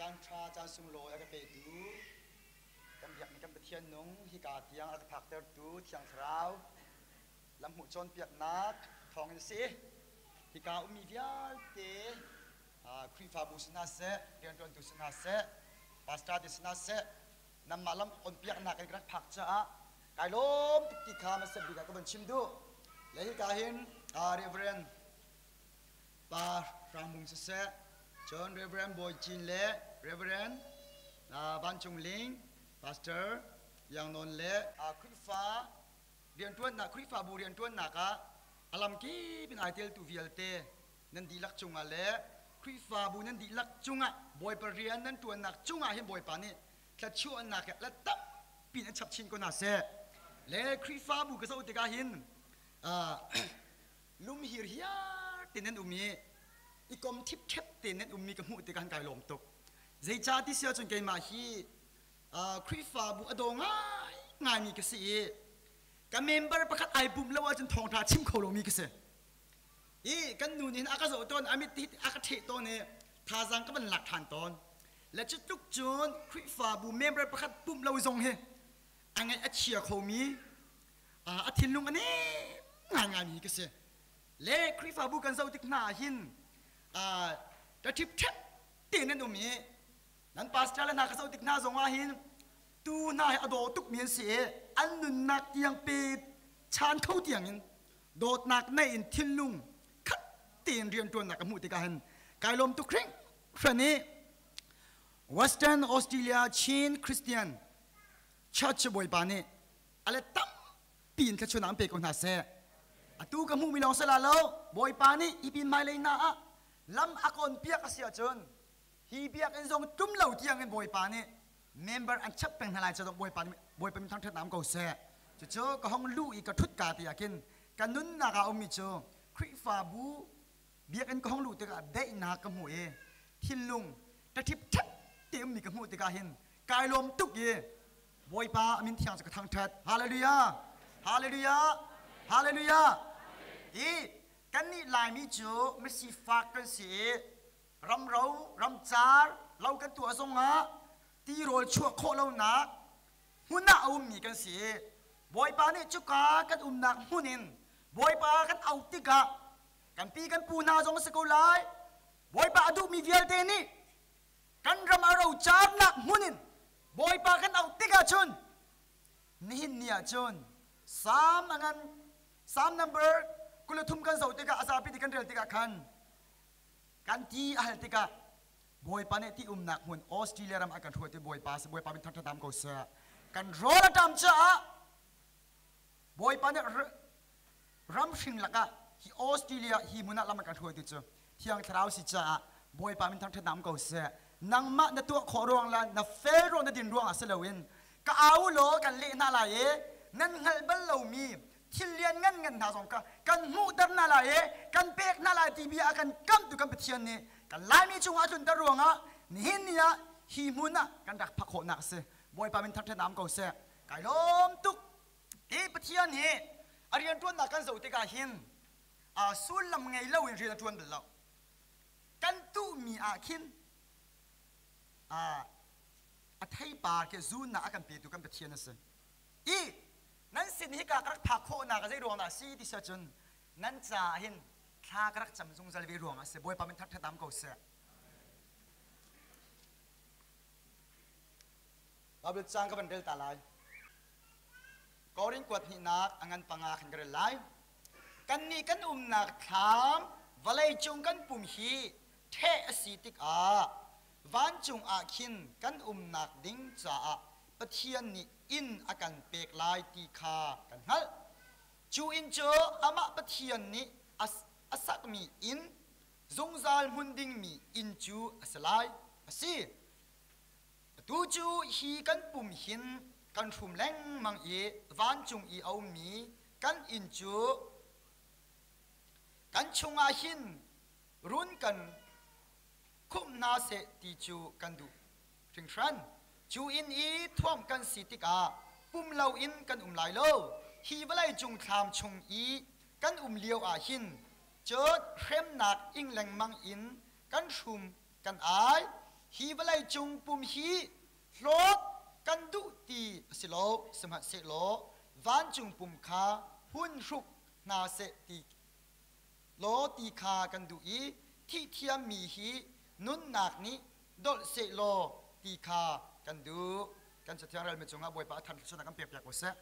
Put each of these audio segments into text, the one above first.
Caan ṭha caan sunglawi a ka petu kan biakmi kan Pathian nung hika tiang a ka phaktertu Thiang Thlarau lamhmuh cawnpiaknak thawngin a si. Hika ummi vialte Khrihfabu si hna seh, rianṭuantu si hna seh, pastor te si hna seh, nanmah lam onpiaknak in ka rak phak caah kai lawm tuk ti kha hmasa bik ah ka van chim duh. Le hika hin Reverend Pa Hrang Hmung siseh, cun Reverend Bawi Cin le Reverend Van Cung Ling, Pastor Iang Nawn le Khrihfa rianṭuannak Khrihfabu rianṭuannak ah a lamkip in ai teltu vialte nan dihlak cungah le Khrihfabu nan dihlak cungah Bawipa rian nan ṭuannak cungah hin Bawipa nih thluachuahnak he la tampi in an chap chin ko hna seh. Le Khrihfabu ka zoh tikah hin lum hirhiar te nan um i i kom ṭhipṭhep te nan ummi ka hmuh tikah kai lawm tuk. Zeicah ti si ahcun keimah hi Khrihfabu a daw ngai ngaimi ka si i ka member pakhat ai pumh lo ahcun thawngṭha chim kho lomi ka si. I kan nu nih a ka zoh tawn, a mit a ka ṭheh tawn i thazaang ka van lak ṭhan tawn. Le cu tluk cun Khrihfabu member pakhat pumh lo zong hi a ngaih a chia khomi a thinlung a nem ngaingaimi ka si. Le Khrihfabu kan zoh tik hna ah hin ka ṭhipṭhep tein nan um i nan pastor le hna ka zoh tik hna zong ah hin tu hna hi a daw tukmi an si i an nunnak tiang pe chan kho tiang in dawtnak nei in thinlung khat tein rianṭuannak ka hmuh tikah hin kai lawm tuk hringhran i Western Australia Chin Christian Church Bawipa nih a let tampi in thluachuahnak an pe ko hna seh. Atu ka hmuhmi lawng si la lo, Bawipa nih hi pin hmailei hna ah lam a kawnpiak a si ahcun hi biakinn zong tum lo tiang in Bawipa nih member an chap peng hna lai cu Bawipa nih Bawipa min thangṭhat am ko seh. Cucu ka hong luh i ka ṭhut ka ti ah khin ka nunnak ah ummi cu Khrihfabu biakinn ka hong luh tikah daihnak ka hmu i thinlung ṭaṭhip ṭhep te ummi ka hmuh tikah hin kai lawm tuk i Bawipa a min thiang cu ka thangṭhat. Hallelujah! Hallelujah! Hallelujah! I kannih Laimi cu misifak kan si i ramro, ramcar, lo kan tuah zongah tirawl chuah khawh lonak hmun ah a ummi kan si i Bawipa nih cuka kan umnak hmun in Bawipa kan auh tikah kan pi kan pu hna zong a si ko lai Bawipa a duhmi vialte nih kan ram a rocarnak hmun in Bawipa kan auh tikah cun nihin ni ah cun Salm a ngan Salm number 23 kan zoh tikah a zapi ti kan rel tikah khan kan ti a hal tikah Bawipa nih ti umnak hmun Australia ram a kan hruai ti Bawipa si Bawipa min thangṭhat ko seh. Kan rawl a ṭam caah Bawipa nih ram hring lakah hi Australia hi hmun ah lam a kan hruai tu cu Thiang Thlarau si caah Bawipa min thangṭhat ko seh. Nangmah na tuah khawh ruang le na fel ruang na din ruang ah si loin ka au law kan leh hna lai i nan hngalh bal lomi thil lian ngan ngan hna zong kha kan hmuhter hna lai i kan pek hna lai ti bia a kan kamtu kan Pathian nih kan Laimi cungah a tlunter ruangah nihin ni ah hi hmun ah kan rak phak khawhnak a si. Bawipa min thangṭhat ko seh. Kai lawm tuk. Hi Pathian hi a rianṭuannak kan zoh tikah hin sullam ngei loin rian a ṭuan bal lo. Kan tuhmi ah khin a theipar khi zunnak a kan petu kan Pathian a si. I nan sin hika ka rak phak khawhnak a zei ruang dah a si ti si ahcun nan caah hin thla ka rak cam zungzal ve ruang a si. Bawipa min thangṭhat am ko seh. Bible cang ka van rel ta lai. Korin kuat hnihnak a ngan panga khan ka rel lai. Kannih kan umnak thlam vawlei cung kan pum hi ṭheh a si tikah vancung ah khin kan umnak ding caah Pathian nih inn a kan pek lai ti kha kan hngalh. Cu inn cu amah Pathian nih a sakmi inn, zungzal hmun dingmi inn cu a si lai. A si. Atu cu hi kan pum hin kan hrum lengmang i vancung i a ummi kan inn cu kan chungah hin run kan khumh hna seh ti cu kan duh hringhran. Cu inn i thuamh kan si tikah pum loin kan um lai lo. Hi vawlei cung thlam chung i kan um lio ah hin cun hremnak ing lengmang in kan hrum kan ai. Hi vawlei cung pum hi hlawt kan duh ti a si lo, sihmanhsehlaw vancung pum kha hun hruk hna seh ti law ti kha kan duh i thih thiammi hi nunnak nih dolh seh law ti kha kan duh. Kan Cathiang relmi cungah Bawipa a thar thluachuahnak kan pekpiak ko seh.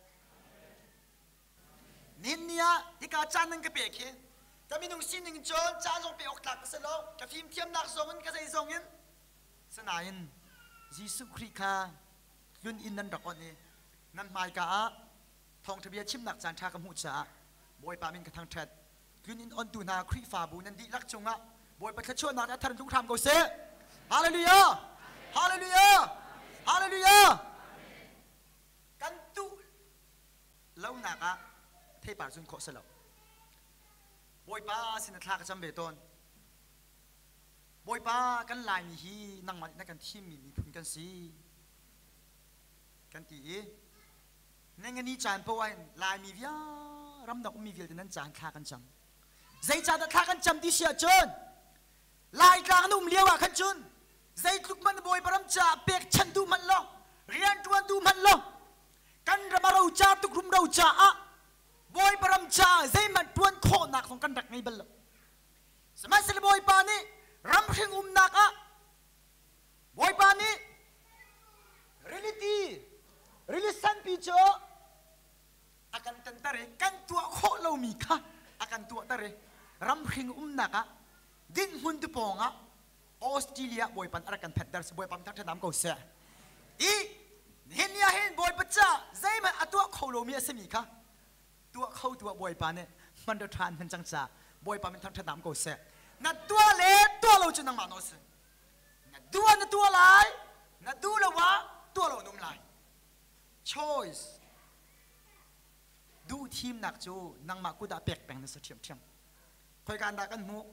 Nihin ni ah hika caan nan ka pek hi ka minung sining cun caan zong pek awk tlak ka si lo. Ka fimthiamnak zong in ka zei zong in. Sinain Jesuh Khrih kha tlun inn nan rak onh i nan hmaika ah thawngṭha bia chimnak caan ṭha ka hmuh caah Bawipa min ka thangṭhat. Tlun inn ontu hna Khrihfabu nan dihlak cungah Bawipa thluachuahnak a thar duh hram ko seh. Hallelujah! Hallelujah! Hallelujah! Kan tuh lonak ah theipar zun khawh si lo. Bawipa sin thla ka cam ve tawn. Bawipa kan Laimi hi nangmah nih na kan thimmi miphun kan si kan ti i nengani caan poah in Laimi vial ramdang ummi vialte nan caan thla kan cam. Zeicahdah thla kan cam ti si ahcun Laitlang na um lio ah khan cun zeitluk hmanh Bawipa ram caah pekchanh duh hmanh law rianṭuan duh hmanh law kan ram a rocar tuk rumro caah Bawipa ram caah zeihmanh ṭuan khawhnak zong kan rak ngei bal lo. Sihmanhsehlaw Bawipa nih ramhring umnak ah Bawipa nih rili rili sanpi cu a kan tanter i kan tuah khawh lomi kha a kan tuahter i ramhring umnak ah dinhmun tu pawng ah Australia Bawipa a rak kan phanhter si Bawipa thangṭhat ko seh. I nihin ni ah hin Bawipa ca zeihmanh a tuah kho lomi a simi kha tuah kho tuah Bawipa nih hman ṭha an hman cang ca Bawipa min thangṭhat ko seh. Na tuah le tuah lo cu nangmah nawl si. Na duh ah na tuah lai, na duh lo ah tuah lo na um lai. Choice duh thimnak cu nangmah kut ah pek peng na si ṭhiamṭhiam. Khoika dah kan hmuh?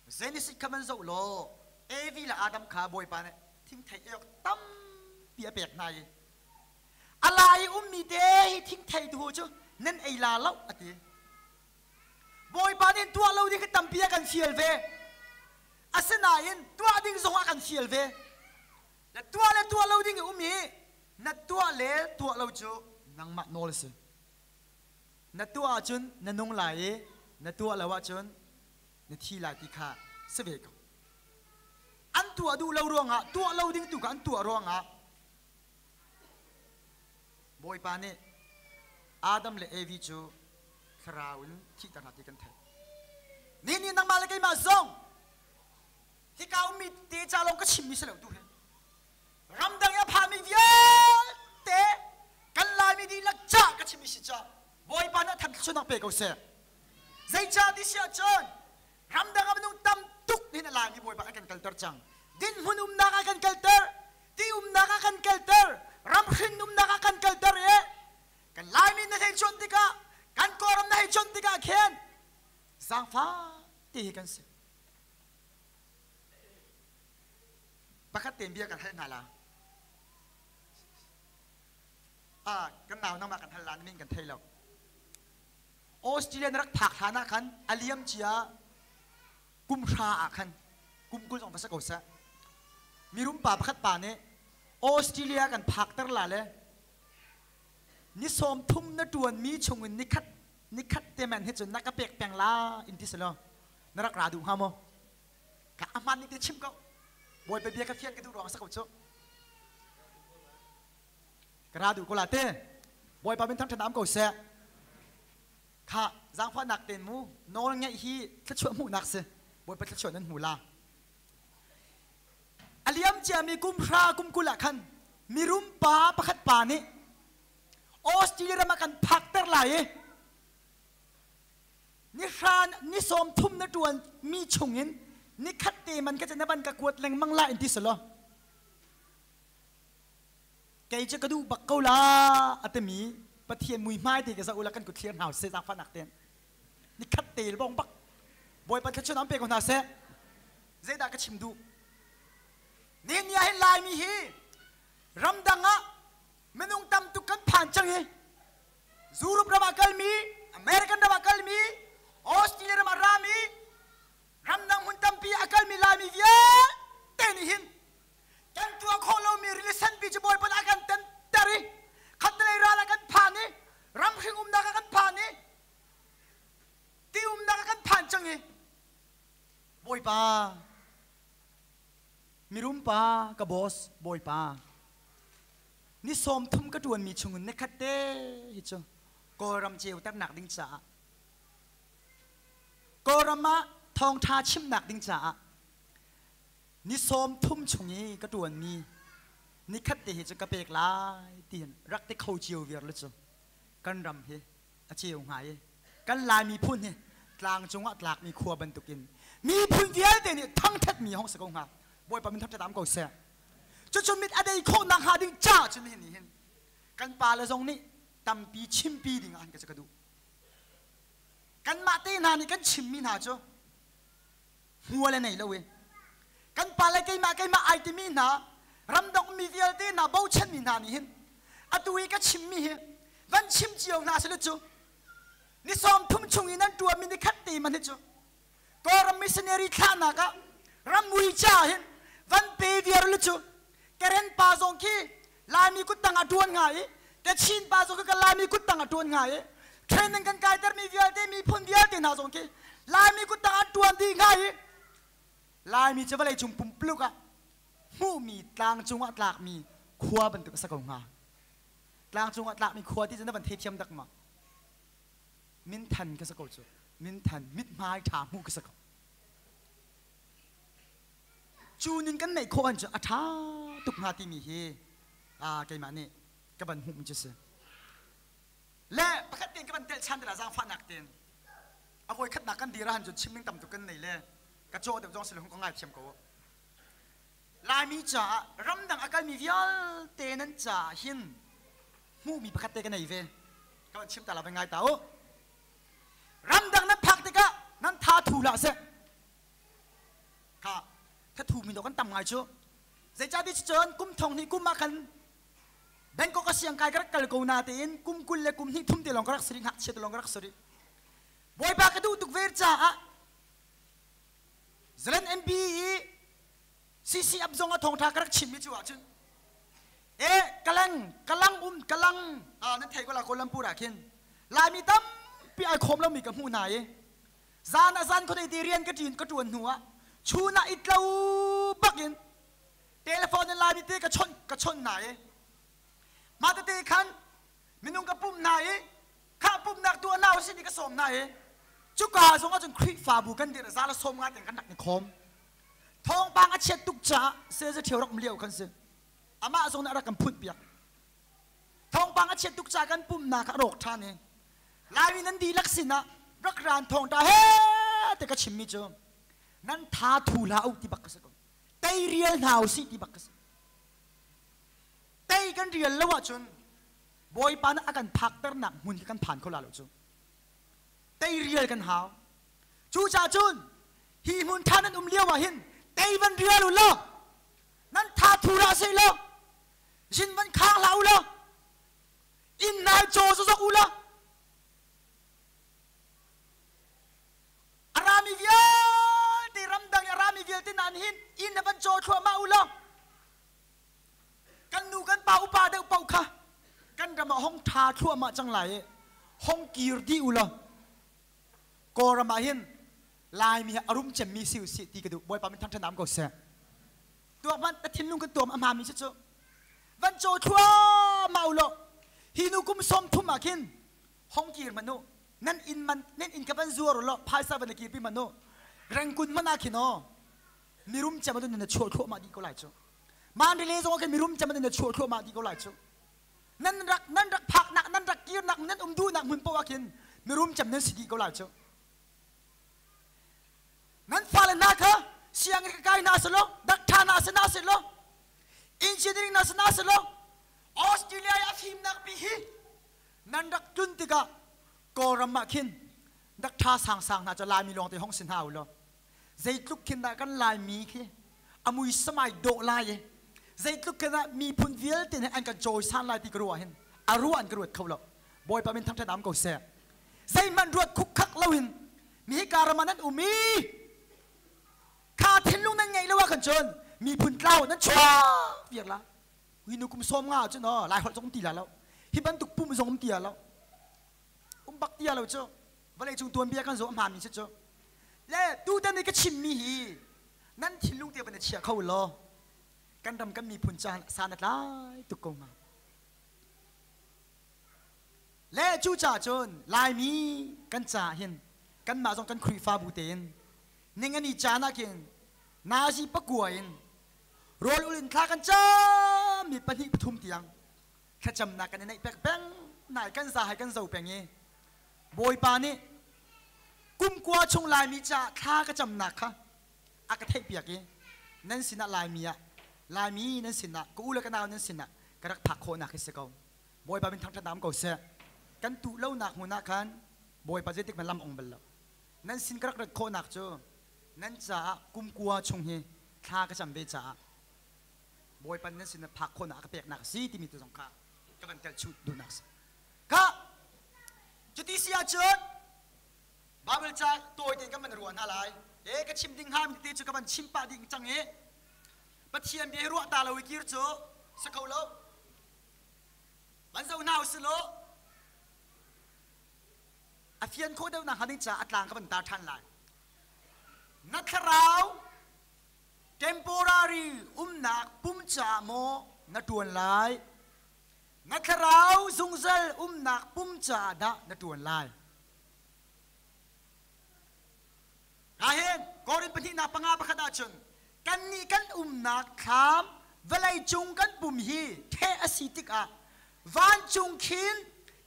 Genesis kha van zoh law Evi le Adam kha Bawipa nih thingthei ei awk tampi a pek hna i a lai i ummi te hi thingthei tu cu nan ei la lo a ti. Bawipa nih tuah lo ding hi tampi a kan fial ve. Asinain tuah ding zong a kan fial ve. Na tuah le tuah lo ding i um hi na tuah le tuah lo cu nangmah nawl a si. Na tuah ahcun na nung lai i na tuah lo ahcun na thi lai ti kha si ve ko. An tuah duh lo ruangah tuah lo ding tu kha an tuah ruangah Bawipa nih Adam le Evi cu thlarau in thihter hna ti kan theih. Ni nih nangmah le keimah zong hika ummi te ca lawng ka chimmi si lo tu hi. Ramdang i a phami vialte kan Laimi dihlak ca ka chimmi si ca Bawipa nih a than thluachuahnak pe ko seh. Zeicah ti si ahcun ramdang ah minung tam tuk nih a Laimi Bawipa a kan kalter cang. Dinhmun umnak ah kan kalter, ti umnak ah kan kalter, ramhrin umnak ah kan kalter i kan Laimi na hei chawnh tikah kan Kawlram na hei chawnh tikah khin zaangfah ti hi kan si. Pakhat tein bia kan hal hna la. Ah, kan nau nangmah kan hal la na min kan thei lo. Australia na rak phak hlan ah khan a liam cia kum hra ah khan kum 20 zong va si ko seh. Mirum pa pakhat pa nih Australia kan phakter la le ni 30 na ṭuan mi chungin nikhat nikhat te men hi cun na ka pek peng la in ti selaw na rak ra duh hnga maw? Ka a hmaan ning te chim ko. Bawipa bia ka fian ka duh ruang a si ko cu. Ka ra duh ko la te. Bawipa min thangṭhat am ko seh. Kha zaangfahnak ten mu nawl ngeih hi thluachuah hmuhnak si. Bawipa thluachuah nan hmu la. A liam ciami kum hra kum 20 ah khan mirum pa pakhat pa nih Australia ram ah kan phakter lai i ni hra ni 30 na ṭuan mi chungin ni khat te man ka na ban ka kuat lengmang la in ti selaw kei cu ka duh bak ko la a timi Pathian mui hmai te ka zoh ula kan kut thlir hna seh zaangfahnak ten ni khat te bong bak Bawipa thluachuah an pe ko hna seh zeidah ka chim duh ni ni ah hin Laimi hi ramdang ah minung tam tuk kan phan cang i Europe ram ah kalmi, American ram ah kalmi, Australia ram ah rami, ramdang hmun tampi a kalmi Laimi Bawipa mirum pa ka boss Bawipa ni 30 ka ṭuanmi chungin nikhat te hi cu Kawlram ceuternak ding caah Kawlram ah thawngṭha chimnak ding caah ni 30 chung i ka ṭuanmi nikhat te hi cu ka pek lai tiin rak ti kho cio viar le cu kan ram hi a ceu hnga i kan Lai miphun hi tlang cungah tlakmi khua bantukin miphun vialte nih thangṭhatmi hong si ko hnga. Bawipa min thangṭhat am ko seh. Cucu mit a dei khawhnak hnga ding ca cun nihin ni hin kan pale zong nih tampi chimpi ding ah an ka duh. Kanmah te hna nih kan chimmi hna cu hmual a nei lo i kan pale keimah keimah ai timi hna ramdong mi vialte hna bochanmi hna nih hin atu i ka chimmi hi van chim cio hna sile cu ni 30 chung i nan tuahmi ni khat te man hi cu Kawlram missionary thlahnak ah ramui ca hin van pe viar le cu Karen pa zong khi Laimi kuttang a tuan hnga i Kachin pa zong khi kan Laimi kuttang a tuan hnga i training kan kaitermi vialte miphun vialte hna zong khi Laimi kuttang an tuan dih hnga i Laimi cu vawlei cung pumpuluk ah hmuhmi tlang cungah tlakmi khua bantuk a si ko hnga. Tlang cungah tlakmi khua ti cu na van theithiam dak ma? Minthan ka si ko cu. Minthan mithmai ṭha hmuh ka si ko. Cu ning kan neih khawh an cu a ṭha tuk hnga timi hi keimah nih ka van hmuhmi cu si. Le pakhat tein ka van telh chan te la zaangfahnak tein a voi khatnak kan dir ahhan cun chim ding tam tuk kan nei le ka caw deuh zong si lo ka ngaithiam ko. Laimi caah ramdang a kalmi vialte nan caah hin hmuhmi pakhat te ka nei ve. Ka van chim ta la van ngai ta u. Ramdang nan phak tikah nan tha thu hlah seh. Kha thathu mi kan tam ngai cu. Zeicahti cun kum thong hnih kum ah khan Bangkok a siang kai ka rak kal ko na tein kum 20 le kum hnih thum te lawng ka rak si rih ngakchia te lawng ka rak si rih. Bawipa ka duh tuk ve caah Zalen MP i CCF zong a thawngtha ka rak chimmi cu ahcun e kalang kalang um kalang a nan thei ko la Kuala Lumpur ah khin Laimi tampi ai khawm lomi ka hmuh hna i zan a zan khuadei ti rian ka ṭin ka ṭuan hnu ah chun ah itlo bakin telephone in Laimi te ka chawnh ka chawnh hna i mah tete khan minung ka pumh hna i khah pumhnak tuah hna usih ti ka sawm hna i cuka zong ahcun Khrihfabu kan dirh za le 50 tiang kan rak i khawm thawngpang a chiat tuk caah seze ṭheo rak um lio khan si amah zong nih a rak kan phunh piak thawngpang a chiat tuk caah kan pumhnak kha a rawk ṭhan i Laimi nan dihlak sinah rak ran thawngṭha he te ka chimmi cu nan tha thu hlah u ti bak ka si ko tei rial hna u sih ti bak ka si tei kan rial lo ahcun Bawipa nih a kan phakternak hmun khi kan phan kho la lo cu tei rial kan hau cucaah cun hi hmun ṭha nan um lio ah hin tei van rial u law nan tha thu hlah seh law zin van khang hlah u law inn nai caw zok u law a rami vialte ramdang i a rami vialte nan hin inn na van caw thluahmah u law kan nu kan pa upa deuh paoh kha kan ram ah hong ṭha thluahmah cang lai i hong kir dih u law Kawlram ah hin Laimi hi a rum cemmi si u sih ti ka duh. Bawipa min thangṭhat am ko seh. Tuak hmanh na thinlung kan tuam a hmaami si cu van caw thluahmah u law hi nu kum 30 ah khin hong kir hmanh u nan inn man nan inn ka van zuar u law phaisa van i kirpi hmanh u Rangoon hmanh ah khin aw mirum cem ah na chuah thluahmah dih ko lai cu. Mandalay zong ah khin mirum cem ah na chuah thluahmah dih ko lai cu. Nan rak nan rak phaknak nan rak kirnak nan um duhnak hmun paoh ah khin mirum cem nan si dih ko lai cu. Nan fale hna kha sianginn ka kai hna selaw doctor hna si hna selaw engineering hna si hna selaw Australia i a fimnak pi hi nan rak tlun tikah Kawlram ah khin doctor sangsang hna cu Laimi lawng te hong si hna u law zeitluk khin dah kan Laimi khi a muisam ai dawh lai i zeitluk khin dah miphun vialte nih an kan cawisan lai ti ka ruah hin a ruah an ka ruat kho lo. Bawipa min thangṭhat am ko seh. Zeihmanh ruat khukkhak loin mi hika ram ah nan um i kha thinlung nan ngeih lo ah khan cun miphun tlau nan chuak viar la. Hi nu kum 50 ah cun aw Lai holh zong um ti la lo. Hi bantuk pum zong um ti lo. Um bak ti lo cu. Vawlei cung tuanbia kan zoh a hmaanmi si cu. Le tutan i ka chimmi hi nan thinlung te van i chia kho law kan ram kan miphun caan san a tlai tuk ko hnga. Le cucaah cun Laimi kan caah hin kanmah zong kan Khrihfabu tein ningani caan ah khin nazi pakua in rawl ul in thla kan cammi pahnih pathum tiang thlacamnak kan i neih pek peng nai kan za hai kan zo peng i Bawipa nih kumkua chung Laimi caah thla ka camnak kha a ka theihpiak i nan sinah Laimi ah Laimi nan sinah ka u le ka nau nan sinah ka rak phak khawhnak hi si ko. Bawipa min thangṭhat am ko seh. Kan tuh lonak hmun ah khan Bawipa zeitik hmanh lam ong bal lo. Nan sin ka rak rat khawhnak cu nan caah kumkua chung hi thla ka cam ve caah Bawipa nan sin phak khawhnak a ka peknak a si timi tu zong kha ka van telh chuh duhnak a si. Kha cuti si ahcun Bible ca tawi tein kan van ruah hna lai. E ka chim ding hnga mi tete cu ka van chim pah ding cang i Pathian bia hi ruah ta lo i kir cu si kho lo. Van zoh hna usih law a fian khawh deuh nak hnga ding caah a tlang ka van tar ṭhan lai. Na thlarau temporary umnak pum caah maw na ṭuan lai? Na thlarau zungzal umnak pum caah dah na ṭuan lai? Ahhin Korin pahnihnak panga pakhat ahcun kannih kan umnak thlam vawlei cung kan pum hi theh a si tikah vancung khin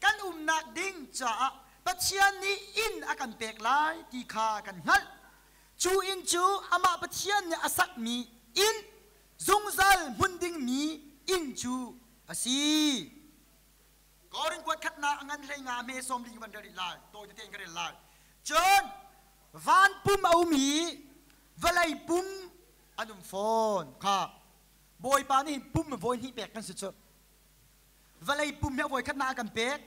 kan umnak ding caah Pathian nih inn a kan pek lai ti kha kan hngalh. Cu inn cu amah Pathian nih a sakmi inn, zungzal hmun dingmi inn cu a si. Korin kuat khatnak a ngan hlei nga hme sawm li van rel lai tawi tete in ka rel lai cun van pum a um i vawlei pum an um fawn kha bawipa nih pum vawi hnih pek kan si cu vawlei pum hi a vawi khatnak a kan pek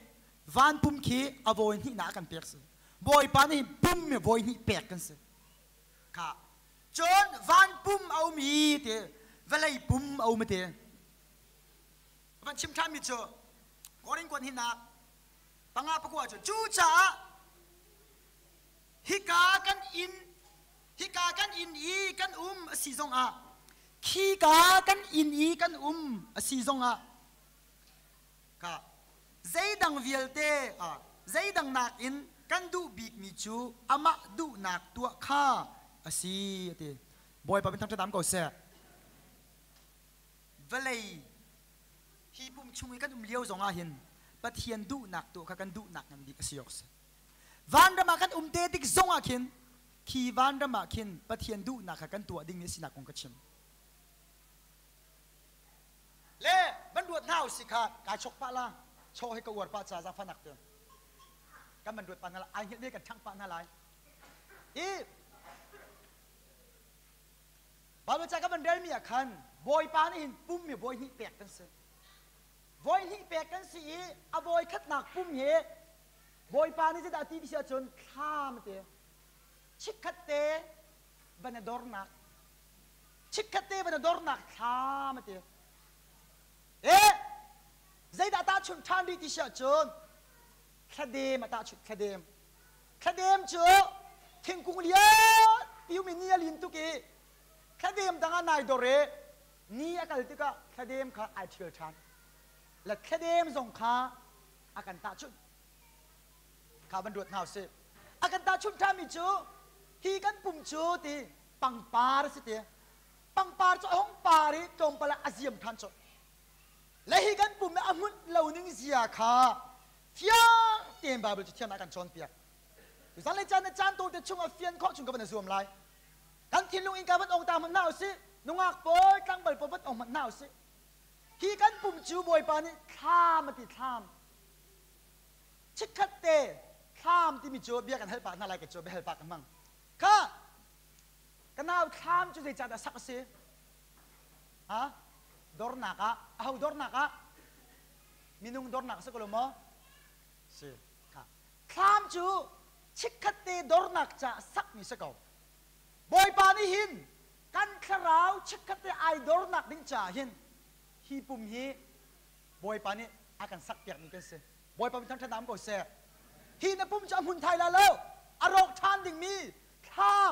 van pum khi a vawi hnihnak a kan pek si bawipa nih pum hi vawi hnih pek kan si kha cun van pum a um i ti vawlei pum a um ti van chim ṭhanmi cu Korin kuan hinak panga pakua cu cucaah hika kan inn hika kan inn i kan um a si zongah khika kan inn i kan um a si zongah ka zeidang vialte ah zeidang nakin kan duh bikmi cu amah duhnak tuah kha a si a ti. Bawipa min thangṭhat am ko seh. Vawlei hi pum chung i kan um lio zongah hin Pathian duhnak tuah kha kan duhnak ngan bik a si awk a si. Vanram ah kan um te tik zongah khin khi vanram ah khin Pathian duhnak kha kan tuah dingmi a sinak kong ka chim. Le van ruat hna usih kha kai chok pah la chaw he ka uar pah ca zaangfahnak te kan van ruat pah hna lai ai hngelh ve kan ṭhangh pah hna lai. I Baibal ca ka van relmi ah khan Bawipa nih hin pum hi vawi hnih pek kan si. Vawi hnih pek kan si i a vawi khatnak pum hi Bawipa nih zeidah a ti ti si ahcun thlam a ti. Chikkhat te van a dornak chikkhat te van a dornak thlam a ti. Eh zeidah tahchunh ṭhan rih ti si ahcun thladem a tahchunh thladem. Thladem cu thingkung lianpi um i ni a lin tuk i thladem dang ah nai dor i ni a kal tikah thladem kha ai ṭhial ṭhan. Le thladem zong kha a kan tahchunh. Kha van ruat hna usih. A kan tahchunh ṭhanmi cu hi kan pum cu ti pangpar a si ti. Pangpar cu a hung par i tlawmpal ah a ziam ṭhan colh. Le hi kan pum i a hmunh lo ning zia kha fiang tein Bible cu thiam ah kan cawnpiak. Tuzan le caan le caan tawite chung ah fian khawh chung ka van i zuam lai. Kan thinlung in ka van ong ta hmanh hna usih, nungak pawl, tlangval pawl van ong hmanh hna usih. Hi kan pum cu Bawipa nih thlam a ti thlam. Chikkhat te thlam timi cu bia kan hal pah hna lai ka cu bia hal pah ka hmang. Kha ka nau thlam cu zeicahdah sak a si? Ha? Dornak ah, aho dornak ah? Minung dornak a si ko lo maw? Si. Kha. Thlam cu chikkhat te dornak caah sakmi si ko. Bawipa nih hin kan thlarau chikkhat te ai dornak ding caah hin hi pum hi Bawipa nih a kan sakpiakmi kan si. Bawipa min thangṭhat am ko seh. Hi na pum cu a hmun thai la lo, a rawk ṭhan dingmi thlam.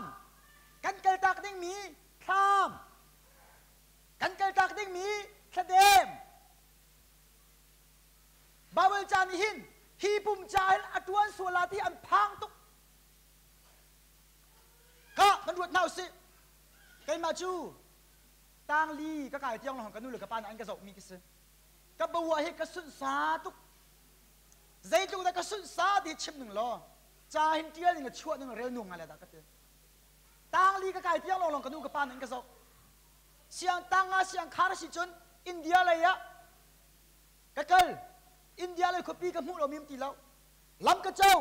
dingmi thlam, kan kaltak dingmi thladem. Baibal ca nih hin hi pum ca hin a ṭuan sual la ti an phang tuk. Kha kan ruat hna usih. Keimah cu tangli ka kai tiang lawng ka nu le ka pa nih an ka zohmi ka si. Ka bua hi ka sunhsa tuk. Zeitluk dah ka sunhsa ti chim ning law ca hin ṭial ning le chuah ning le rel nuam ngai le dah ka ti. Tangli ka kai tiang lawng lawng ka nu ka pa nih an ka zoh. Siang tang nga siang khar si cun India lei ah ka kal. India lei khuapi ka hmuh lomi um ti lo. Lam ka co.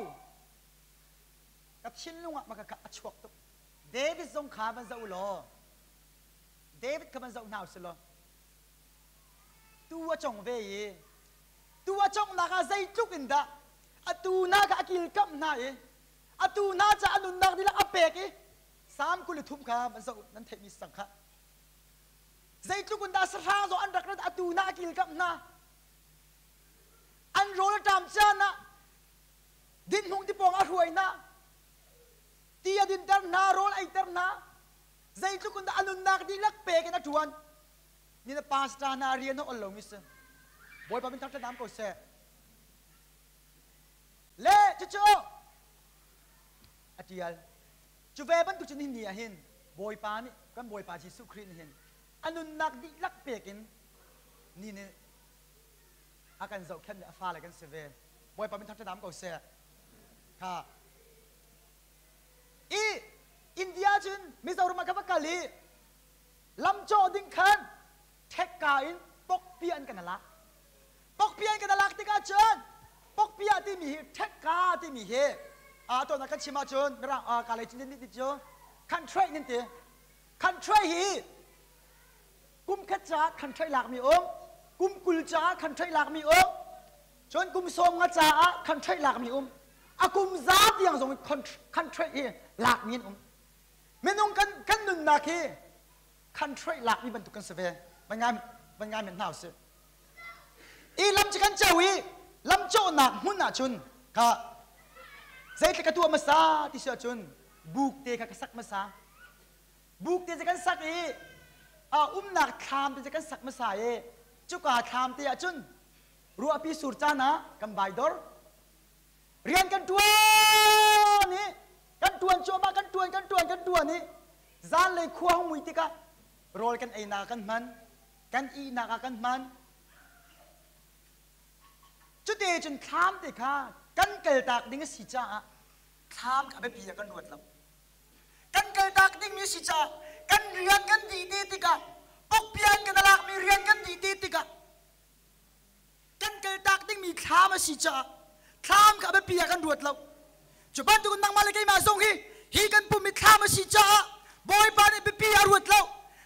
Ka thinlung ah maka a chuak tuk. David zong kha van zoh law David kha van zoh hna usih law tu a cong ve i tu a conghnak ah zeitluk in dah a tu hna kha a kilkamh hna i a tu hna ca a nunnak dihlak a pek i Salm 23 kha van zoh nan theihmi si cang kha. Zeitluk in dah sahrang zong an rak rat atu na a kilkamh hna. An rawl a ṭam caan ah dinhmung tipawng a hruai hna. Ti a dinter hna, rawl a eiter hna. Zeitluk in dah a nunnak dihlak pek in a ṭuan. Ni na pastor hna rian a ol lomi si. Bawipa min thangṭhat ko seh. Le cucu a ṭial. Cu ve bantuk cun hi ni ah hin Bawipa nih kan Bawipa Jesuh Khrih nih hin a nunnak dihlak pek in ni nih a kan zohkhenh a fale kan si ve. Bawipa min thangṭhat ko seh. Kha i India cun Mizoram ah ka va kal i lamcawh ding khan ṭhekka in pokpi an kan lak. Pokpi an kan lak tikah cun pokpi ah timi hi ṭhekka timi hi a tuan kan chim ahcun mirang ka lei cun ti cu contract nan ti. Contract hi kum khat caah contract lakmi um, kum 20 caah contract lakmi um, cun kum 50 caah contract lakmi um. A kum za tiang zong contract hi lakmi an um. Minung kan kan nunnak hi contract lakmi bantuk kan si ve. Van ngai van ngai men hna usih. I lam cu kan co i lam cawhnak hmun ahcun kha zeitluk ka tuah hmasa ti si ahcun buk te kha ka sak hmasa. Buk te cu kan sak i a umnak thlam te cu kan sak hmasa i cuka thlam te ahcun ruahpi sur caan ah kan vai dor. Rian kan ṭuan i kan ṭuan cuahmah kan ṭuan kan ṭuan kan ṭuan i zanlei khua hung mui tikah rawl kan einak ah kan hman. Kan ihnak ah kan hman. Cuti cun thlam te kha kan kaltak ding a si caah thlam kha biapi ah kan ruat lo. Kan kaltak dingmi a si caah kan rian kan dih te tikah pokpian kan lakmi rian kan dih te tikah kan kaltak dingmi thlam a si caah thlam kha biapi ah kan ruat lo. Cu bantuk nangmah le keimah zong hi hi kan pum i thlam a si caah Bawipa nih biapi a ruat lo.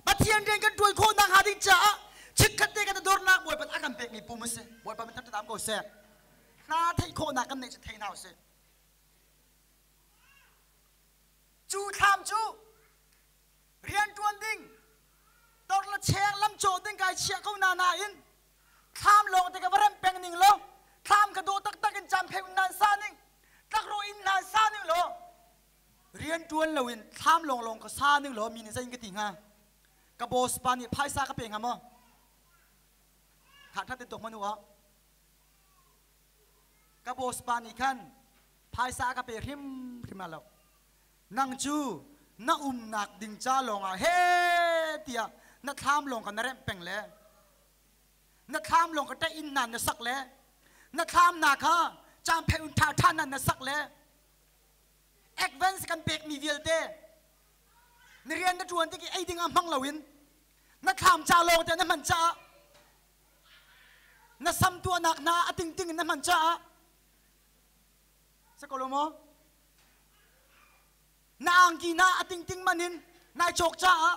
Pathian rian kan ṭuan khawh nakhnga ding caah chikkhat te kan dornak Bawipa a kan pekmi pum a si. Bawipa min thangṭhat ko seh. Hna theih khawhnak kan neih cu thei hna usih. Cu thlam cu rian ṭuan ding tor le cheng lam cawh ding kai chiah ko na nain thlam lawng te ka va remh peng ning law thlam ka dawh taktak in cam pheu nan sa ning tlakrawh in nan sa ning law rian ṭuan loin thlam lawng lawng ka sa ning law mi nih zei in ka ti hnga ka boss pa nih phaisa ka pe hnga maw tha ṭhat in tuak hmanh u ka boss pa nih khan phaisa ka pe hrim hrim lo nang cu na umnak ding ca lawngah he tiah na thlam lawng kha na remh peng le na thlam lawng ka ṭaih inn nan na sak le na thlam na kha camphe un ṭha ṭha nan na sak le advance kan pekmi vialte na rian na ṭuan tik i ei ding ah hmang loin na thlam ca lawng te na hman caah na sam tuahnak hna a tingting in na hman caah si ko lo maw na angki na a tingting man in nai cawk caah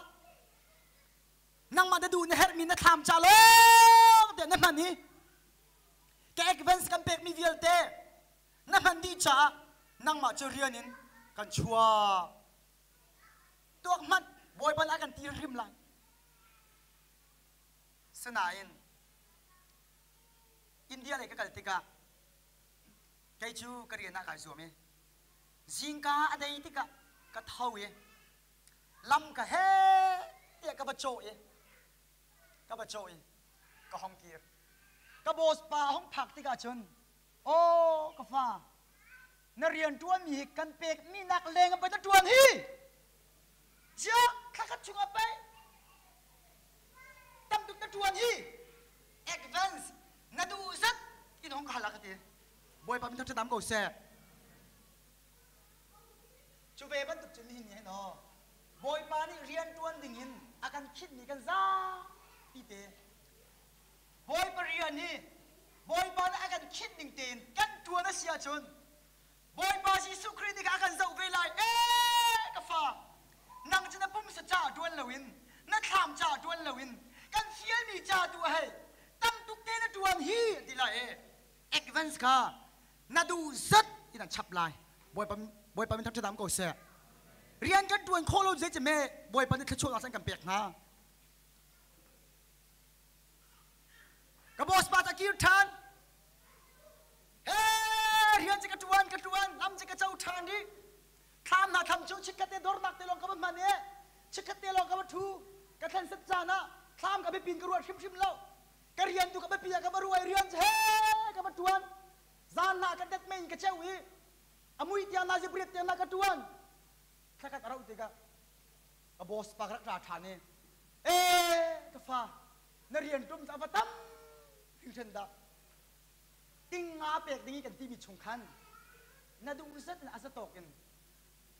nangmah na duh na herhmi na thlam ca lawng te na hman i ka advance kan pekmi vialte na hman dih caah nangmah cu rian in kan chuah tuak hmanh bawipa a kan ti hrim lai sinain India lei ka kal tikah kei cu ka rian ah kai zuam i zingka a dei tikah ka tho i. Lam ka he tiah ka va cawh i ka va cawh i ka hong kir. Ka boss pa a hong phak tikah cun, "Aw ka fa, na rian ṭuanmi hi kan pekmi nak leng in pei na ṭuan hi. Ziah thlakhat chungah pei tam tuk na ṭuan hi. Advance na duh zat in hong ka hal ah ka ti. Bawipa min thangṭhat ko seh. Cu ve bantuk cun nihin ni hin aw Bawipa nih rian ṭuan dingin a kan khinhmi kan zapi te Bawipa rian hi Bawipa nih a kan khinh ning tein kan ṭuan a si ahcun Bawipa Jesuh Khrih nih a kan zoh ve lai. Ee ka fa, nang cu na pumsa ca ṭuan loin, na thlam ca ṭuan loin, kan fialmi ca tu ah hei tam tuk te na ṭuan hi an ti lai e. Advance kha na duh zat in an chap lai. Bawipa Bawipa min thangṭhat ko seh. Rian kan ṭuan khawh lo zei ceme Bawipa nih thluachuahnak an kan pek hna. Ka boss pa ta kir ṭhan. He rian ci ka ṭuan ka ṭuan lam ci ka co ṭhan rih. Thlam hna tham cu chikkhat te dornak te lawng ka va hman i chikkhat te lawng ka va ṭhu. Ka thlen set caan ah thlam ka biapin ka ruat hrimhrim lo. Ka rian tu ka biapi ah ka va ruai rian cu he ka va ṭuan. Zan hna ka det mei in ka ceu i a mui tiang na zipriat tiang na ka ṭuan. Thlakhat a rauh tikah ka boss pa ka rak ra ṭhan i ee ka fa na rian ṭum cu a va tam hringhran dah. Ting nga pek ding i kan timi chung khan na duh zat in a zatawk in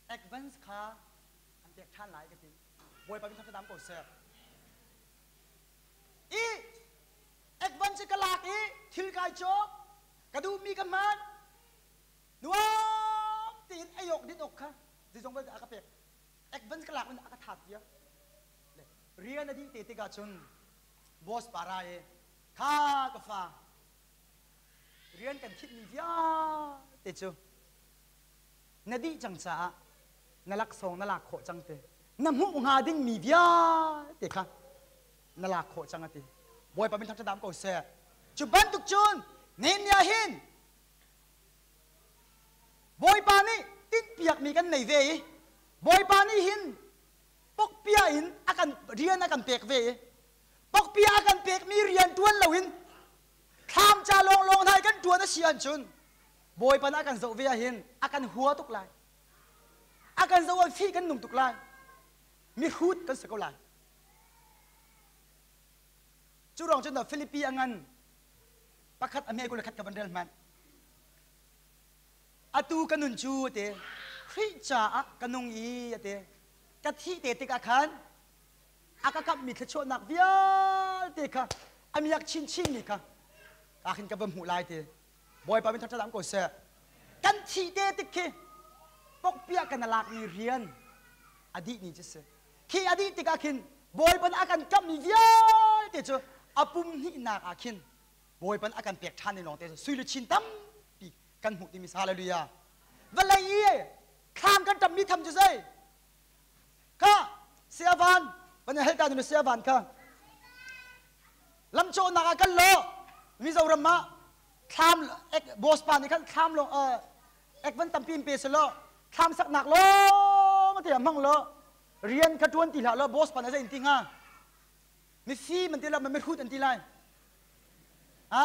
advance kha an pek ṭhan lai ka ti. Bawipa min thangṭhat ko seh. I advance ka lak i thil kai cawk ka duhmi ka hman nuam tein ei awk din awk kha zeizong vialte a ka pek. Advance ka lak in a ka that viar. Rian a dih te tikah cun boss pa ra i kha ka fa rian kan khitmi vialte cu na dih cang caah na laksawng na lak khawh cang te na hmuh hnga dingmi vialte kha na lak khawh cang a ti. Bawipa min thangṭhat ko seh. Cu bantuk cun Nehemiah hin Bawipa nih tinhpiakmi kan nei ve i Bawipa nih hin pokpia in a kan rian a kan pek ve i pokpia a kan pekmi rian ṭuan loin thlam ca lawnglawng hna i kan ṭuan a si ahcun Bawipa nih a kan zoh ve ahhin a kan hua tuk lai. A kan zoh ah fih kan nung tuk lai. Mihrut kan si ko lai. Cu ruang cun Filipi a ngan pakhat a hme kul le khat ka van rel hmanh. Atu ka nun cu a ti. Khrih caah ka nung i a ti. Ka thih te tikah khan a ka kamhmi thluachuahnak vialte kha a miak chinchinmi kha ka khin ka va hmuh lai ti. Bawipa min thangṭhat ko seh. Kan thih te tik khi pokpiah kan lakmi rian a dih ni cu si. Khi a dih tikah khin Bawipa nih a kan kamhmi vialte cu a pum hnihnak ah khin Bawipa nih a kan pek ṭhan ni lawng te cu sui luchin tampi kan hmuh timi hallelujah. Vawlei i thlam kan ṭammi tham cu zei? Kha siavan van hel ta nu siavan kha lamcawhnak ah kan lo Mizoram ah thlam boss pa nih khan thlam lo ek van tampi in pe selaw thlam saknak lawng te hmang lo rian kha tuan ti hlah lo boss pa nih zei in ti hnga mifim an ti lo mihrut an ti lai ha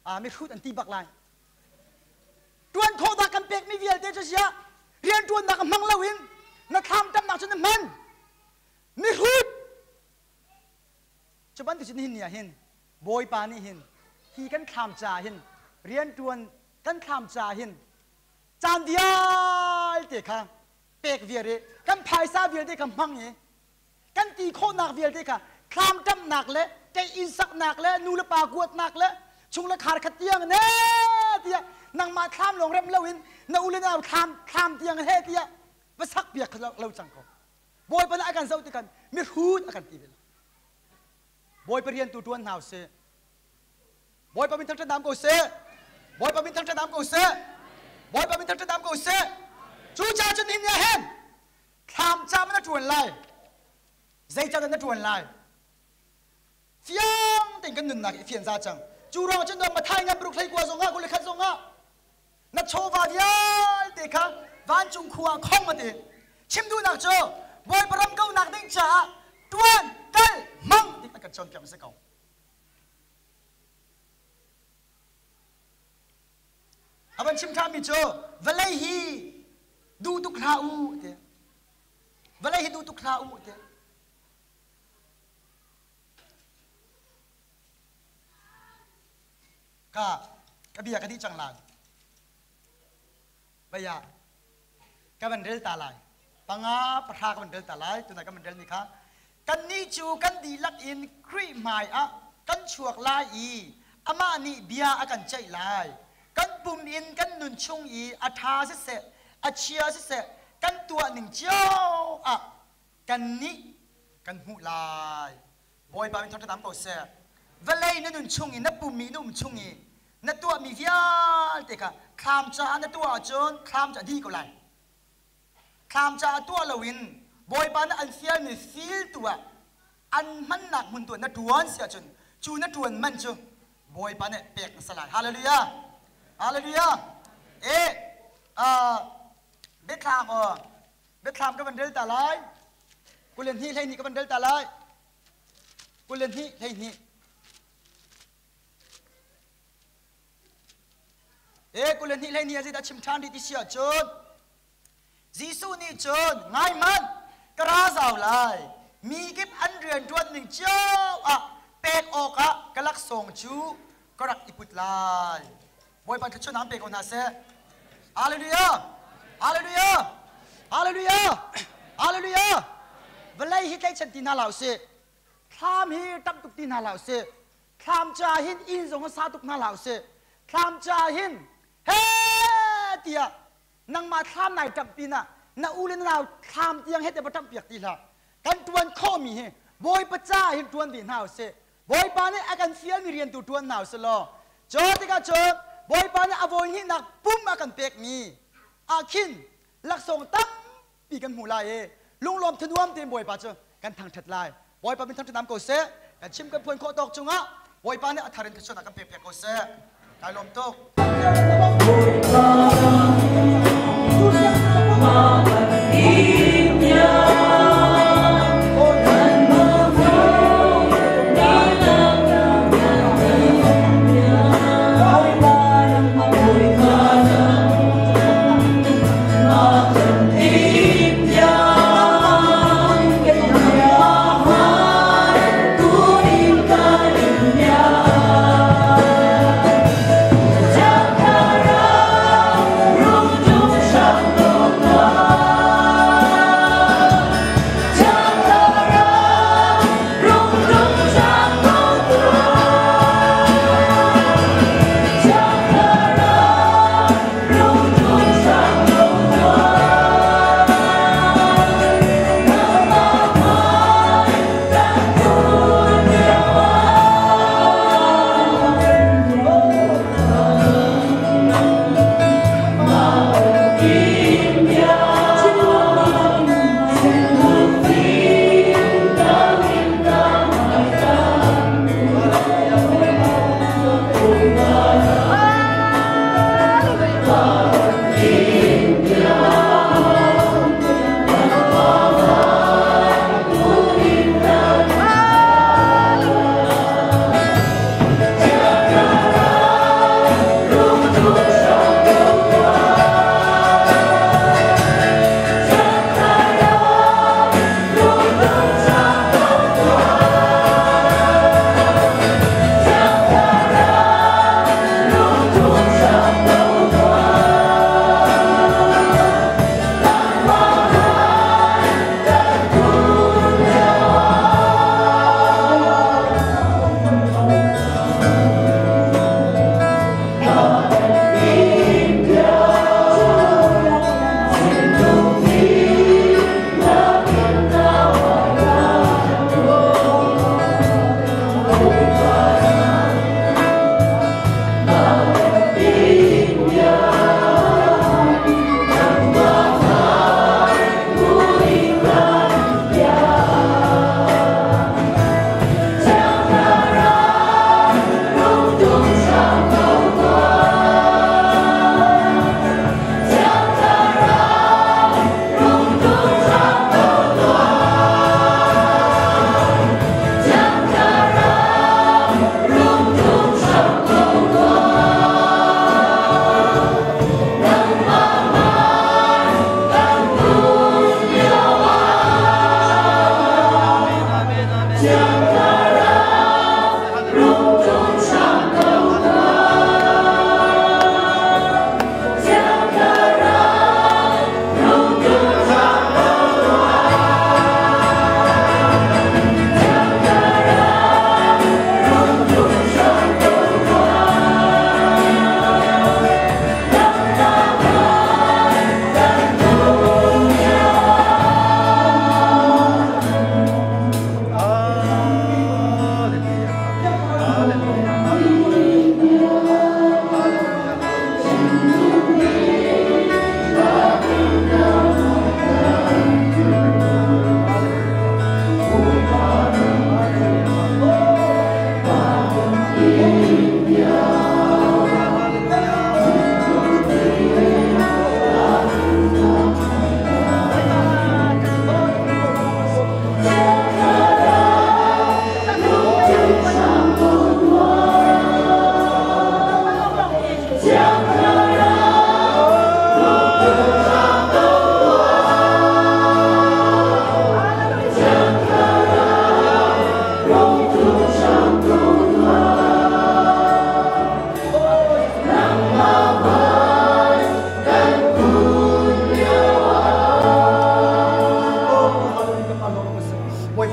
a mihrut an ti bak lai tuan khawhnak kan pekmi vialte cu sia rian tuannak hmang lo in na thlam tamnak cu na hman mihrut cu bantuk cun nihin ni ah hin Bawipa nih hin hi kan thlam caah hin rian tuan kan thlam caah hin caan vialte kha pek viar i kan phaisa vialte kha hmang i kan ti khawhnak vialte kha thlam ṭamhnak le kei inn saknak le nu le pa kuatnak le chung le khar khat tiang ne tiah nangmah thlam lawng rem loin na u le nau thlam thlam tiang he tiah va sak piak kha lo cang ko. Bawipa nih a kan zoh tikhan mihrut a kan ti ve lo. Bawipa rian tu ṭuan hna usih. Bawipa min thangṭhat ko seh. Bawipa min thangṭhat ko seh. Bawipa min thangṭhat ko seh. Cu caah cun hin hen thlam cam na ṭuan lai. Zeicah na ṭuan lai? Fiang tein kan nunnak i fian za cang. Cu ruang cun Mathai ngan paruk hlei kua zongah kul le khat zongah na chawva vialte kha vancung khua ah khong a ti. Chim duhnak cu Bawipa ram kaunak ding caah tuan kal hmang ti an kan cawnpiak a si ko. A van chim ṭhanmi cu vawlei hi duh tuk hlah u ti. Vawlei hi duh tuk hlah u ti. Ka ka bia ka dih cang lai. Baya ka van rel ta lai. Panga pahra ka van rel ta lai. Tunai ka van rel mi kha kannih cu kan dihlak in Khrih hmai ah kan chuak lai i amah nih bia a kan ceih lai. Kan pum in kan nun chung i a ṭha siseh, a chia siseh, kan tuah ning cio ah kannih kan hmuh lai. Bawipa min thangṭhat ko seh. Vawlei na nun chung i na pum i na um chung i na tuahmi vialte kha thlam caah na tuah ahcun thlam cu a dih ko lai. Thlam caah tuah loin Bawipa nih an fialmi fil tu ah an hmannak hmun tu ah na ṭuan si ahcun cu na ṭuan man cu Bawipa nih pek na si lai. Hallelujah! Hallelujah! E biathlam biathlam ka van rel ta lai. 22 12 ka van rel ta lai. 22 12. E 22 12 a zeidah chim ṭhan rih ti si ahcun Jesuh nih cun ngai hmanh ka ra zau lai mi kip an rian ṭuan ning cio ah pek awkah ka laksawng cu ka rak i put lai. Bawipa thluachuah pe ko hna seh. Hallelujah! Hallelujah! Hallelujah! Hallelujah! Vawlei hi tlaihchan ti hna hlah usih. Thlam hi ṭap tuk ti hna hlah usih. Thlam ca hin inn zong sa tuk hna hlah usih. Thlam ca hin he tiah nangmah thlam nai ṭamh pinah na u le na nau thlam tiang he te va ṭamh piak ti hlah. Kan ṭuan khawhmi hi Bawipa ca hin ṭuan ve hna usih. Bawipa nih a kan fialmi rian tu ṭuan hna usih law cu tikah cun Bawipa nih a vawi hnihnak pum a kan pekmi ah khin laksawng tampi kan hmuh lai i lunglawm thanuam tein Bawipa cu kan thangṭhat lai. Bawipa min thangṭhat ko seh. Kan chim kan phuan khawh tawk cungah Bawipa nih a thar in thluachuahnak kan pek piak ko seh. Kai lawm tuk.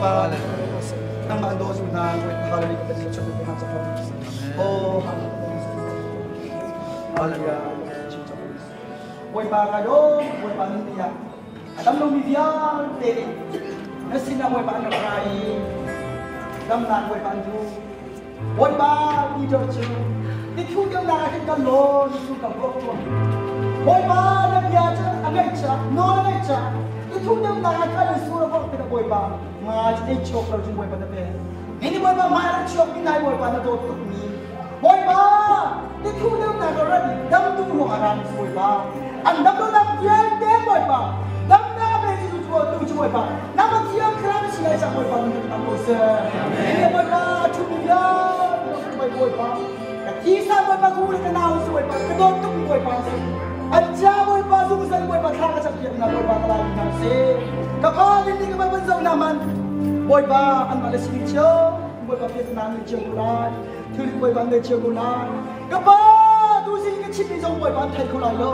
Bawipa nangmah an dawtu hna Hallelujah kan chim hna Oh Hallelujah Bawipa ka lawm Bawipa nan tiah a dam lomi vialte nih na sinah Bawipa an rak ra i damnak Bawipa an duh. Bawipa Peter cu tithu deuhnak ah khin kan law ni ka vuak tuah. Bawipa na bia cu a ngaih caah nawl a ngaih caah tithu deuhnak ah kal in sur a vuak tikah Bawipa nga cu ei chuak lo cun Bawipa na pek. Ni Bawipa hmai rak chuak mi nai Bawipa na dawt tuk mi Bawipa tithu deuhnak ah rat i dam duh ruang ah ra mi si Bawipa an dam lonak vialte Bawipa damnak a pe tu cu tu cu Bawipa na Pathian thlarau si lai cang Bawipa nan kan ko seh ni Bawipa thu mi vialte Bawipa ka thisa Bawipa ku le ka nau si Bawipa ka dawt tuk mi Bawipa si an cha Bawipa zungzal Bawipa thla ka cam piak na Bawipa ka lai mi hna si ka pa nin ni ka ban zo na man Bawipa an mah le sining cio Bawipa piak na ni cio ko lai thil Bawipa ne cio ko lai ka pa tu sin ka chim mi zong Bawipa an thei kho lai lo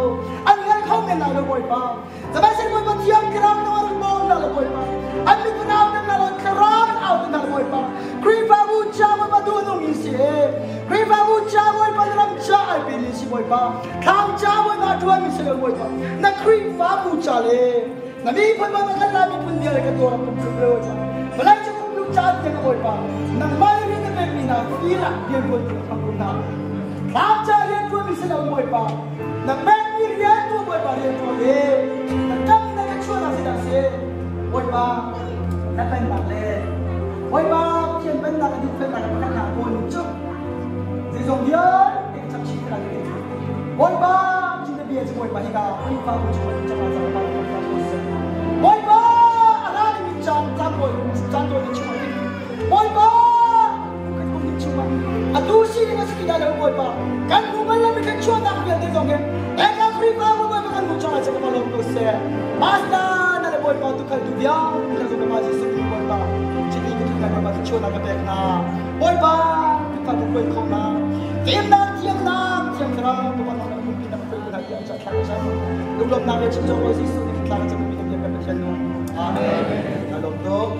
an ngal kho men lai lo Bawipa Sihmanhsehlaw Bawipa thiang thlarau na rak bawm hna lo Bawipa an miphun au hna lo thlarau in au hna lo Bawipa Khrihfabu ca Bawipa duh nung in si Khrihfabu ca Bawipa na ram ca ai pe mi si Bawipa thlam ca Bawipa tuan mi si lo Bawipa na Khrihfabu ca le na miphun Bawipa kan lai miphun vialte kan dawr kum tluk lo Bawipa vawlei cung kum tluk ca tiang Bawipa nangmah le rian na pekmi hna fir ah rian tuan tu ka hmang hna thlam ca rian tuan mi si lo Bawipa na pekmi rian tu Bawipa rian tuan le na kam na ka chuahnak si dah si Bawipa na pennak le Bawipa Pathian pennak a dinfelnak a pakhatnak kawl ning cu zeizong vialte ka chap chih ka ti Bawipa cu na bia cu Bawipa hika Khrihfabu chung ah cang cang pa Bawipa a ra dingmi caan caan bawi caan tawi te chung ah Bawipa kan kum ning chung ah atu sining a si ti lai lo Bawipa kan hmu bal lo mi kan chuahnak vialte zong hi eka Khrihfabu Bawipa kan hmu chang ah ka lawm ko seh Pastor na le Bawipa tu khal tu vialte zong ka Jesuh Khrih Bawipa chiti ka thutnak Bawipa chuahnak ka pek hna Bawipa Khrihfabu khuai kho na fimnak thiamnak thiang thlarau Bawipa na pumpi na khuai na tiang cha thla ka cam lunglawmhnak le chim zong Jesuh nih thla ka cam mi kan Pathian nung Amen ka lawm tuk.